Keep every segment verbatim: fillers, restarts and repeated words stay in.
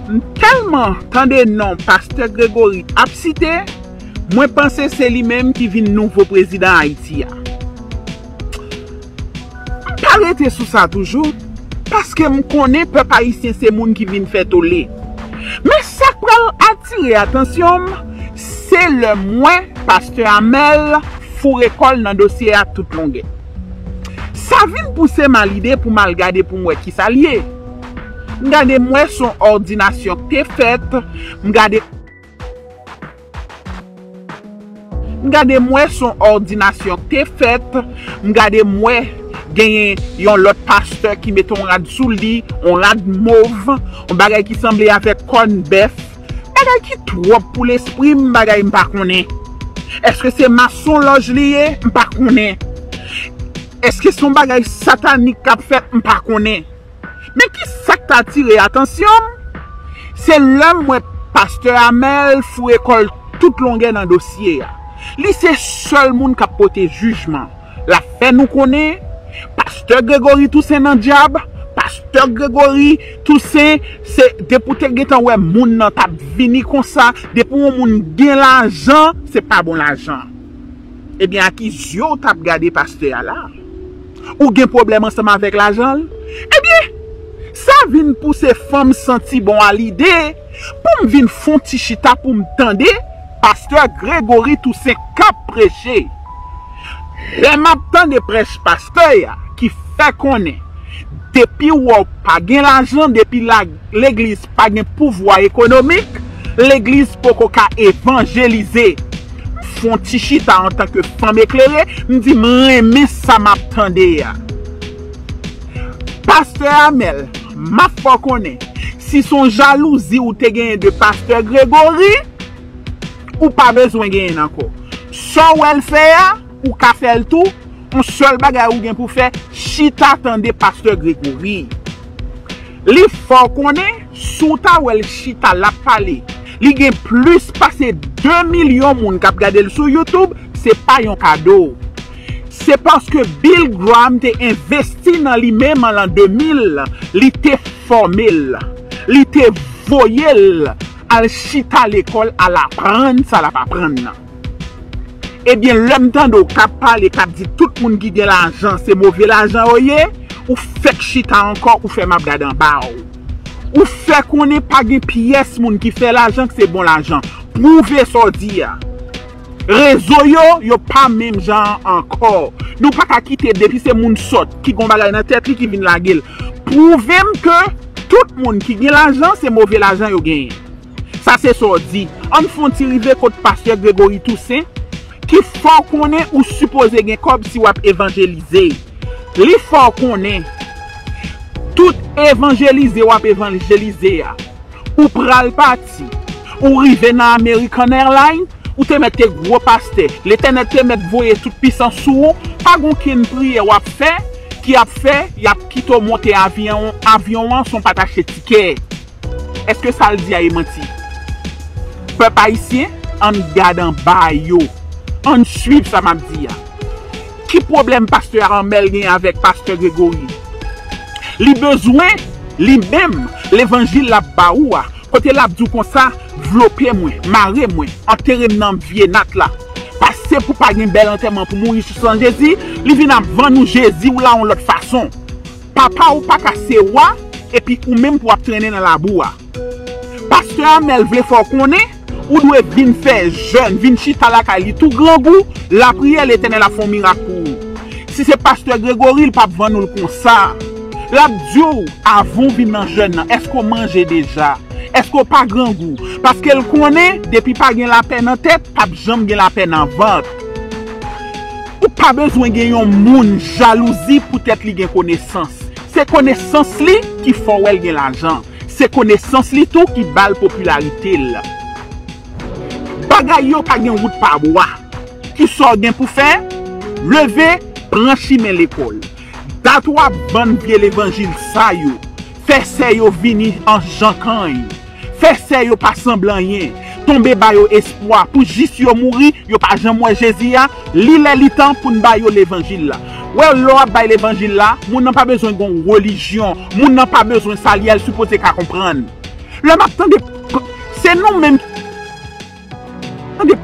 M tèlman tande non Pastè Gregory ap site, mwen panse se li menm ki vin nouvo prezidan Ayiti a. M pa rete sou sa toujou, paske m konnen pèp ayisyen se moun ki vin fè tole. Men sa k pral atire atansyon m, se lè m wè Pastè Amel foure kò l nan dosye a tout longè. Sa vin pouse m a lide pou m al gade pou m wè kisa l ye. M gade m wè se yon òdinasyon k te fèt, m gade m gade m wè se yon òdinasyon k te fèt, m gade m wè genyen yon lòt pastè ki mete yon rad sou li, yon rad mov, yon bagay ki sanble avèk kòn bèf, bagay ki twòp pou lespri m, bagay m pa konnen. Èske se masonlòj li ye? M pa konnen. Èske se yon bagay satanik k ap fèt? M pa konnen. Men ki sa k t atire atansyon m, se lè m wè Pastè Amel foure kò l tout longè nan dosye a. Li se sèl moun k ap pote jijman. L ap fè nou konnen Pastè Gregory Toussaint nan dyab, Pastè Gregory Toussaint se depi w te gentan wè moun nan t ap vini konsa, depi yon moun gen lajan, se pa bon lajan. Ebyen, ak ki zye w t ap gade pastè a la? Ou gen pwoblèm ansanm avèk lajan l? Ebyen, sa vin pouse fanm santi bon a lide pou m vin fon ti chita pou m tande pastè Gregory Toussaint k ap preche. Lè m ap tande prèch pastè a ki fè konnen depi w wè w pa gen lajan, depi la, legliz pa gen pouvwa ekonomik, legliz poko ka evanjelize. M fon ti chita antanke fanm eklere, m di m renmen sa m ap tande a. Pastè Amel, m ap fè w konnen, si se yon jalouzi ou te genyen de pastè Gregory, ou pa bezwen genyen l ankò. Sa w wè l fè a, ou ka fè l tou, yon sèl bagay ou gen pou fè, chita tande pastè Gregory. Li fè w konnen, si w ta wè l chita l ap pale, li gen plis pase de milyon moun k ap gade l sou YouTube, se pa yon kado. Se paske Bill Graham te envesti nan li menm an lan de mil, li te fòme l, li te voye l al chita lekòl al aprann sa l ap aprann nan. Ebyen, lè m tande w k ap pale, k ap di tout moun ki gen lajan, se move lajan yo ye, ou fèk chita ankò, ou fè m ap gade anba w. Ou fè konnen pa gen pyès moun ki fè lajan k se bon lajan. Pwouve sa w di a. Rezo yo, yo pa menm jan an ankò. Nou pa ka kite depi se moun sòt ki gon bagay nan tèt li ki vin lage l. Pwouve m ke tout moun ki gen lajan, se move lajan yo genyen. Sa se sa w di. Ann fè yon ti rive kot pastè Gregory Toussaint, ki fè w konnen ou sipoze gen kòb si w ap evanjelize. Li fè w konnen tout evanjelize w ap evanjelize a, ou pral pati, ou rive nan American Airlines, ou te mèt te gwo pastè, Letènèl te mèt voye tout pisans sou ou, pa gen okenn priyè w ap fè, ki ap fè, y ap kite w monte avyon, avyon an san w pa t achte tikè. Èske sa l di a e manti? Pèp ayisyen, ann gad anba yo. Ann swiv sa m ap di a. Ki pwoblèm pastè Amel gen avèk pastè Gregory? Li bezwen, li menm, levanjil l ap ba ou a, kote l ap di w konsa, vlope mwen, mare mwen, antere m nan vye nat la. Pase pou pa gen bèl antèman pou mouri sou san Jezi, li vin ap vann ou Jezi w la yon lòt fason. Papa w pa ka se wa, epi ou menm pou w ap trennen nan labou a. Pastè Amel vle fè w konnen, ou dwe vin fè jèn, vin chita lakay li tou grangou, lapriyè, Letènèl ap fè yon mirak pou ou. Si se pastè Gregory, l p ap vann ou l konsa. L ap di w, avan w vin nan jèn nan, èske w manje deja? Èske w pa grangou? Paske l konnen, depi pa gen lapè nan tèt, p ap janm gen lapè nan vant. Ou pa bezwen gen yon moun jalouzi poutèt li gen konesans. Se konesans li ki fè w wè l gen lajan. Se konesans li tou ki ba l popilarite l. Bagay yo pa gen wout pa bwa. Kisa w gen pou fè? Leve, pran chimen lekòl. Dat w ap vann vye levanjil sa yo. Fè sè yo vini an jan kany. Fè sè yo pa sanble anyen. Tonbe ba yo espwa pou jis yo mouri, yo pa janm wè Jezi a. Li lè li tan pou n ba yo levanjil la. Wè, lè w ap bay levanjil la, moun nan pa bezwen gen yon relijyon. Moun nan pa bezwen sa, li al sipoze ka konprann. Lè m ap tande, se nou menm, tande,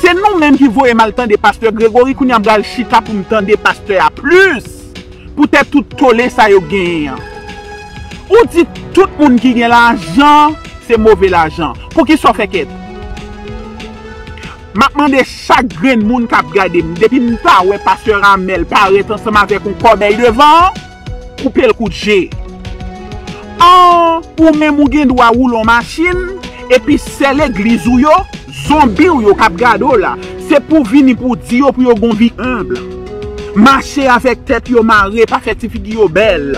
se nou menm ki voye m al tande pastè Gregory, kounye a m pral chita pou m tande pastè a plis, poutèt tout tole sa yo genyen an. Ou di tout moun ki gen lajan, se move lajan. Poukisa w fè kèt? M ap mande chak grenn moun k ap gade m, depi m ta wè pastè Ramèl parèt ansanm avèk yon kòbèy devan, koupe l kout je. An, ou menm ou gen dwa woule yon machin, epi sè legliz ou yo, zonbi w yo k ap gade w la, se pou w vini pou w di yo pou yo gon vi enb. Mache avèk tèt yo mare, pa fè ti figi yo bèl.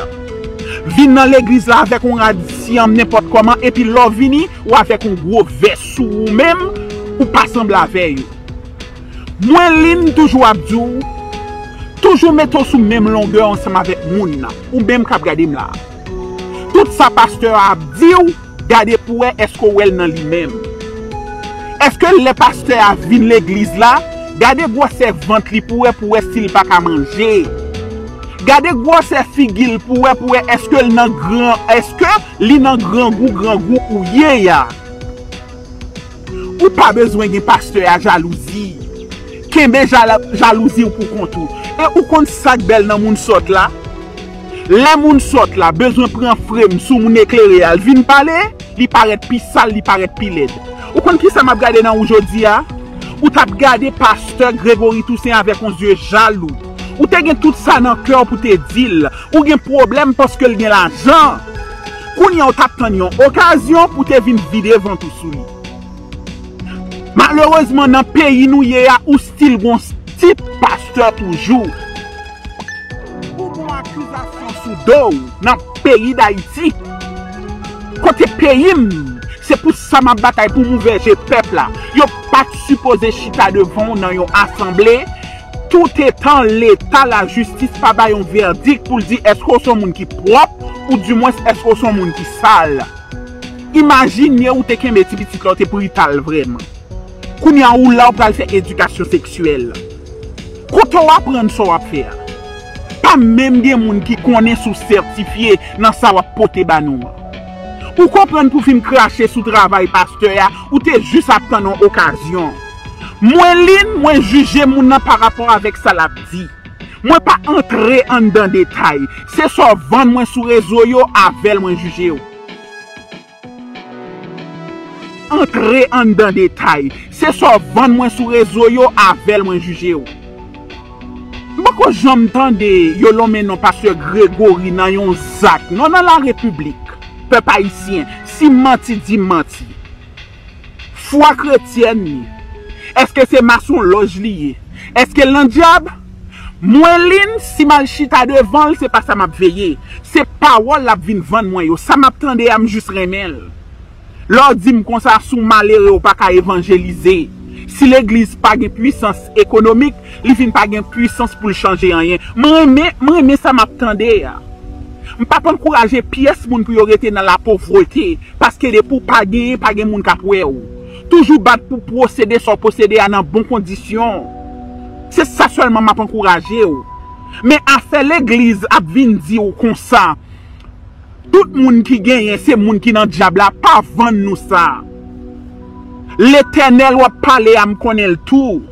Vin nan legliz la avèk yon rad syanm nenpòt kòman, epi lè w vini, ou avèk yon gwo vès sou ou menm, ou pa sanble avè yo. Mwen Lin toujou ap di w, toujou mete w sou menm longè ansanm avèk moun nan, ou menm k ap gade m la. Tout sa pastè a ap di w, gade pou wè èske w wè l nan li menm. Èske lè pastè a vin legliz la, gade gwosè vant li pou wè, pou wè si l pa ka manje. Gade gwosè figi l pou wè, pou wè èske l nan gran, èske li nan grangou, grangou ou ye a. Ou pa bezwen gen pastè a jalouzi. Kenbe jala-, jalouzi w pou kont ou. E ou konn sa k bèl nan moun sòt la? Lè moun sòt la bezwen pran frem sou moun eklere a, l vin pale, li parèt pi sal, li parèt pi lèd. Ou konn kisa m ap gade nan ou jodi a? Ou t ap gade pastè Gregory Toussaint avèk yon zye jalou. Ou te gen tout sa nan kè w pou te di l. Ou gen pwoblèm paske l gen lajan. Kounye a w t ap tann yon okazyon pou te vin vide vant ou sou li. Malerezman, nan peyi nou ye a, ou still gon tip pastè toujou. Ou gon akizasyon sou do w nan peyi Dayiti. Kote peyi m, se pou sa m ap batay pou m ouvè je pèp la. Yo pa t sipoze chita devan w nan yon asanble, toutetan Leta lajistis pa bay yon vèdik pou l di èske w se yon moun ki pwòp, oudimwens èske w se yon moun ki sal. Imajine ou te kenbe ti pitit la, ou te prital vrèman. Kounye a ou la, ou pral fè edikasyon seksyèl. Kote w aprann sa w ap fè a? Pa menm gen moun ki konnen si w sètifye nan sa w ap pote ba nou an. Ou konprann pou fin krache sou travay pastè a, ou te jis ap tann yon okazyon. Mwen Lin, mwen jije moun nan pa rapò avèk sa l ap di. Mwen pa antre anndan detay. Se sa w vann mwen sou rezo yo, avè l mwen jije w. Antre anndan detay. Se sa w vann mwen sou rezo yo, avè l mwen jije w. M poko janm tande yo lonmen non pastè Gregory nan yon zak, non, nan larepiblik. Pèp ayisyen, si m manti, di m manti. Fwa kretyèn li? Èske se masonlòj li ye? Èske l nan dyab? Mwen Lin, si m al chita devan l, se pa sa m ap veye. Se pawòl l ap vin vann mwen yo. Sa m ap tande a, m jis renmen l. Lè w di m konsa, si w malere, w pa ka evanjelize. Si legliz pa gen pwisans ekonomik, li vin pa gen pwisans pou l chanje anyen. M renmen, m renmen sa m ap tande a. M p ap ankouraje pyès moun pou yo rete nan lapovrete, paske depi w pa genyen, pa gen moun k ap wè w. Toujou bat pou posede sa w posede a nan bon kondisyon. Se sa sèlman m ap ankouraje w. Men afè legliz ap vin di w konsa, tout moun ki genyen se moun ki nan dyab la, pa vann nou sa. Letènèl w ap pale a, m konnen l tou.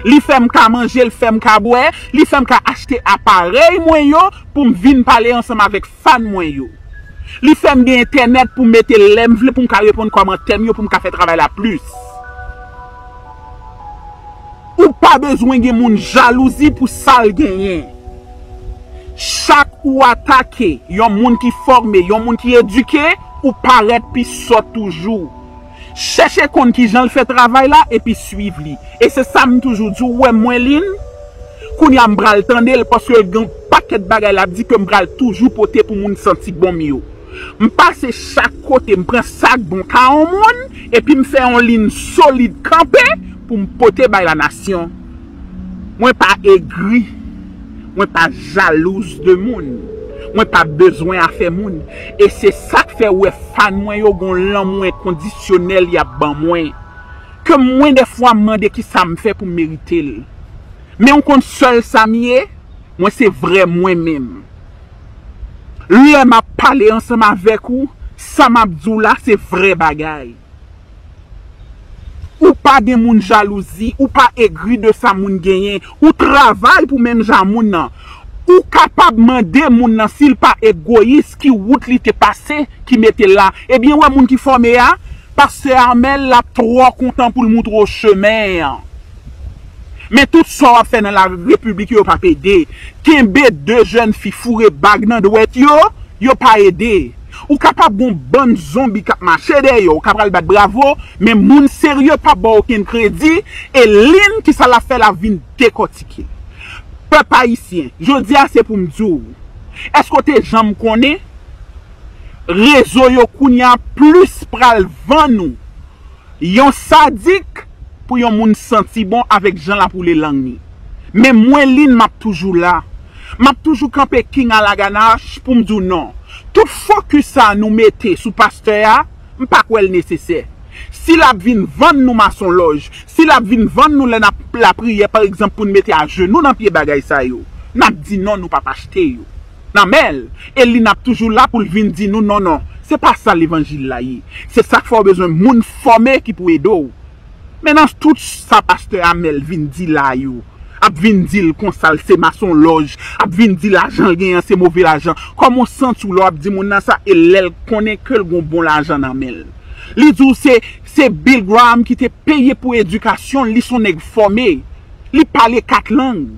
Li fè m ka manje, l fè m ka bwè, li fè m ka achte aparèy mwen yo pou m vin pale ansanm avèk fan mwen yo. Li fè m gen entènèt pou m mete lè m vle pou m ka reponn kòmantè m yo, pou m ka fè travay la plis. Ou pa bezwen gen moun jalouzi pou sa l genyen. Chak ou atake yon moun ki fòme, yon moun ki edike, ou parèt pi sòt toujou. Chèche konn kijan l fè travay la epi swiv li. E se sa m toujou di w, ou wè mwen Lin, kounye a m pral tande l paske l gen yon pakèt bagay l ap di ke m pral toujou pote pou moun santi bon m yo. M pase chak kote, m pran sa k bon ka yon moun, epi m fè yon liy solid kanpe pou m pote bay lanasyon. Mwen pa egri, mwen pa jalouz de moun, mwen pa bezwen afè moun. E se sa k fè w wè fan mwen yo gon lanmou enkondisyonèl y ap ban mwen. Ke mwen dèfwa m mande kisa m fè pou m merite l. Men w konn sèl sa m ye, mwen se vrè mwen menm. Lè m ap pale ansanm avèk ou, Sa m ap di w la se vrè bagay. Ou pa gen moun jalouzi, ou pa egri de sa moun genyen, ou travay pou menm jan moun nan. Ou kapab mande moun nan si l pa egoyis, ki wout li te pase ki mete l la. Ebyen, wè moun ki fòme a, pastè Armel, l ap twò kontan pou l moutre w chemen an. Men tout sa w ap fè nan la repiblik yo p ap ede. Kenbe de jèn fi foure bag nan dwèt yo, yo pa ede. Ou kapab gon bann zonbi k ap mache dèyè w, k ap pral bat bravo, men moun serye p ap ba w okenn kredi, e lin ki sa l ap fè l ap vin dekòtike. Pèp ayisyen, jodi a se pou m di w, èske w te janm konnen rezo yo kounye a plis pral vann ou yon sadik pou yon moun santi bon avèk jan l ap woule lang li. Men mwen Lin m ap toujou la. M ap toujou kanpe King a la ganach pou m di w non. Tout fokis sa nou mete sou pastè a, m pa kwè l nesesè. Si l ap vin vann nou masonlòj, si l ap vin vann nou lè n ap lapriyè pa egzanp pou n mete ajenou nan pye bagay sa yo, n ap di non, nou p ap achte yo nan men l. E Lin ap toujou la pou l vin di nou non non, se pa sa levanjil la ye. Se sa k fè w bezwen moun fòme ki pou ede w. Men nan tout sa pastè Amèl vin di la yo, ap vin di l konsa l se masonlòj, ap vin di lajan l genyen an se move lajan. Kòman w santi w lè w ap di moun nan sa e lè l konnen ke l gon bon lajan nan men l? Li di w se, se Bill Graham ki te peye pou edikasyon l, li se yon nèg fòme, li pale kat lang.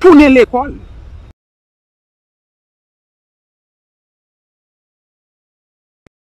Tounen lekòl.